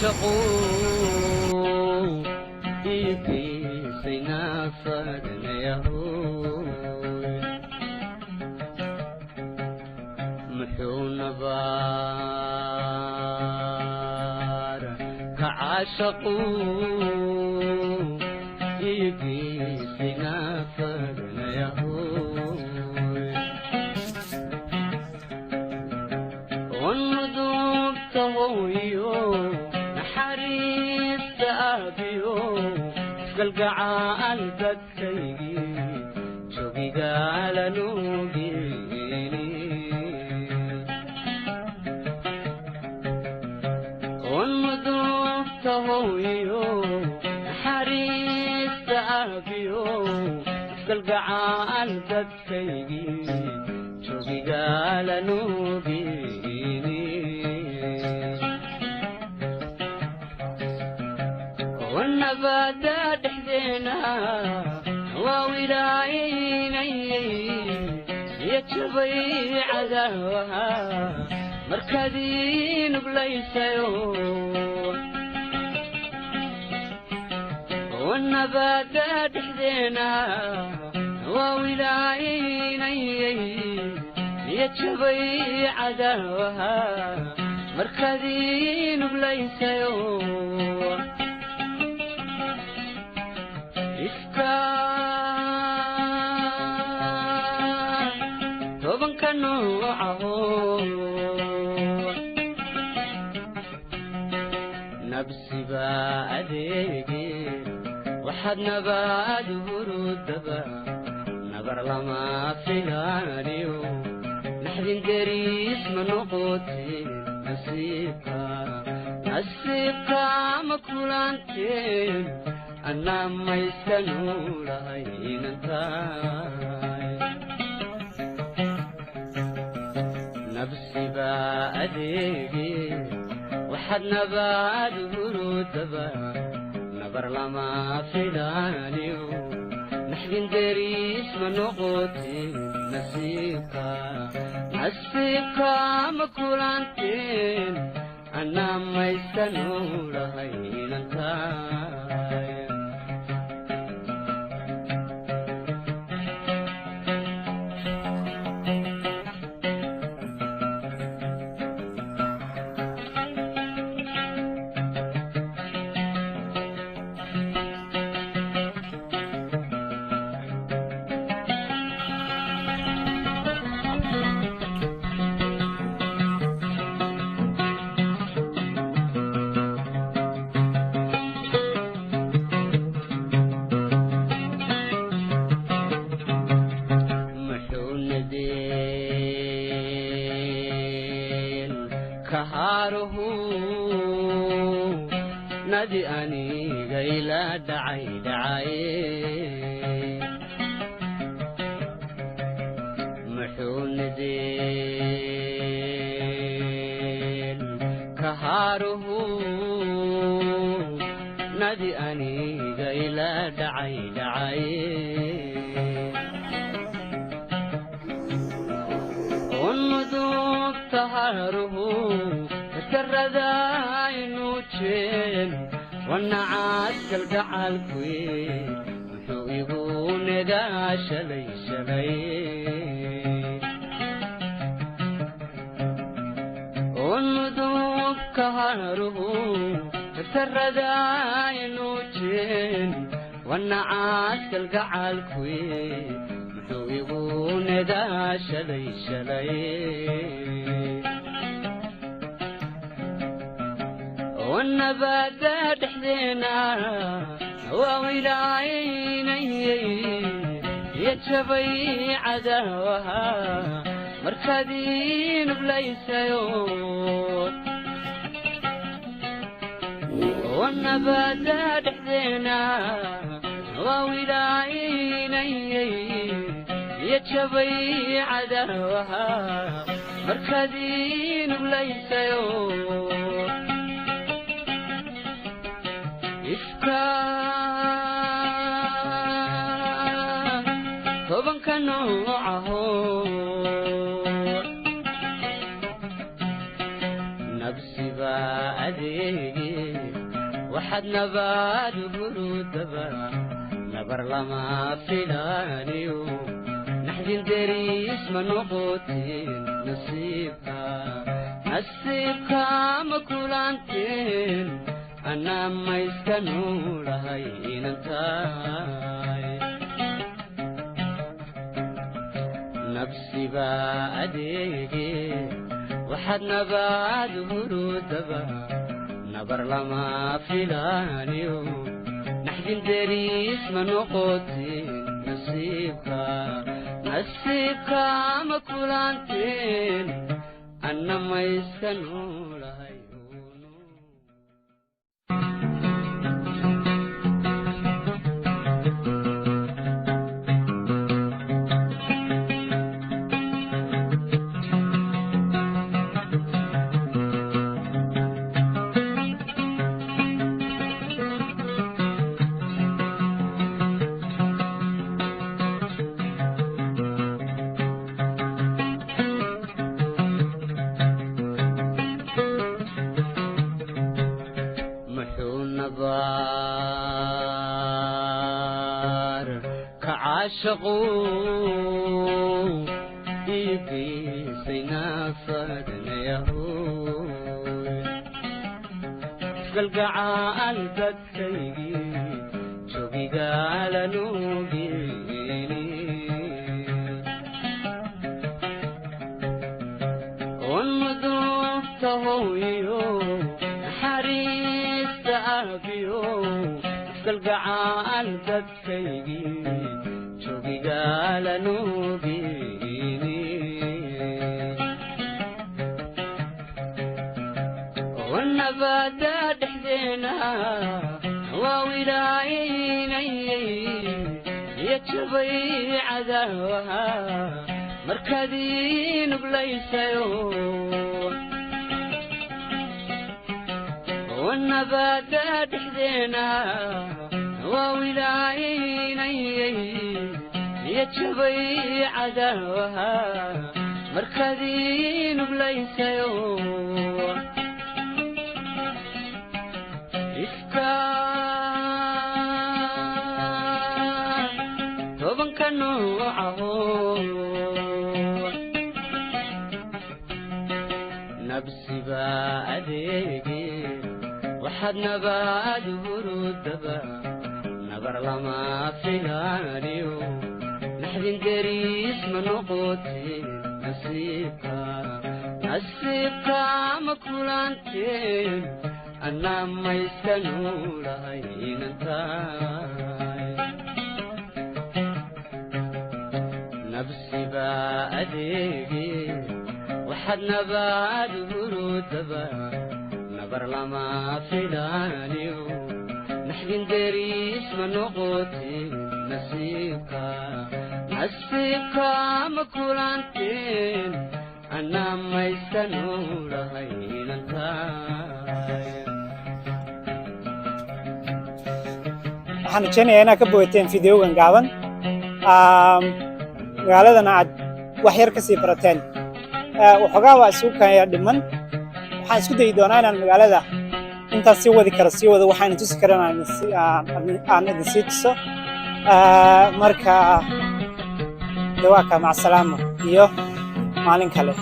Caashaqu iigiisayna fadnayahu muxuu nabaar ka caashaqu iigiisayna fadnayahu ونذوبته naxariista aabiyo isgalgacaal dadkaygii jogigaalanugeeni onmuduubtahoyo naxariista aabiyo isgalgacaal dadkaygii jogigaalanugeeni والنبادة دحدينا واولايني يتبي عداوها مركزين بليسيو والنبادة دحدينا واولايني يتبي عداوها مركزين بليسيو ifka tobanka noocaho nabsiba adeege waxaad nabaad hurudaba nabar lama filaaniyo naxdin deriis ma noqoteen nasiibka nasiibka ma kulanteen أنا ما يستنوا لهينتاي نفسي بأديقي وحدنا بعد هرودبا نبر لما فلانيو نحن دريس ما نقوتي نسيقا نسيقا مكولانتين أنا ما يستنوا لهينتاي nadi aniga ila dhacay dhacay muxuu nadeen kahaaruhu nadi aniga ila dhacay dhacay ونذوب تهاره ترداينوجين ونعاد القعال كوي محويبون ذا شلي شلي ونذوب كهاره ترداينوجين ونعاد القعال كوي محويبون ذا شلي شلي والنبادة تحذينا وولايني يتشبي عداوها مركزين بليسيو والنبادة تحذينا وولايني يتشبي عداوها مركزين بليسيو ifka tobanka noocaho nabsiba adeege Waxaad nabaad hurudaba nabar lama filaaniyo, naxdin deriis ma noqoteen. Nasiibka, nasiibka ma kulanteen? Anaa mayska nuulahay inantaay. Nabsibaa adeege, waxaad nabaad hurudaba nabar lama filaaniyo, naxdin deriis ma noqoteen. Nasiibka, nasiibka ma kulanteen? Anna mayska nuulahay. Muxuu nabaar ka caashaqu iigiisay naafadnayahoy, iskalgacaal dadkaygii jogigaalanugeeni onmuduufta hooyo, naxariista aabiyo, iskalgacaal dadkaygii jogigaalanugeeni nabada dhexdeena waa wilaaynayay iyo jabay cadaawaha markaad ii nuglaysayo. Nabada dhexdeena waa wilaaynayay iyo jabay cadaawaha markaad ii nuglaysayo. Ifka tobanka noocaho, nabsibaa adeege, waxaad nabaad hurudaba nabar lama filaaniyo, naxdin deriis ma noqoteen. Nasiibka, nasiibka ma kulanteen? Anaa mayska nuulahay inantaay. Nabsibaa adeege, waxaad nabaad hurudaba nabar lama filaaniyo, naxdin deriis ma noqoteen. Nasiibka, nasiibka ma kulanteen? Anaa mayska nuulahay inantaay. Waxaan rajaynayaa inaad ka bogateen videogan gaaban, magaaladana aad wax yar ka sii barateen. Waxoogaa waa isugu keenaya dhiman. Waxaan isku dayi doonaa inaan magaalada intaan sii wadi karo sii wado, waxaan idin tusi karana aan idin sii tuso. Marka dawaaka, macsalaamo iyo maalin kale.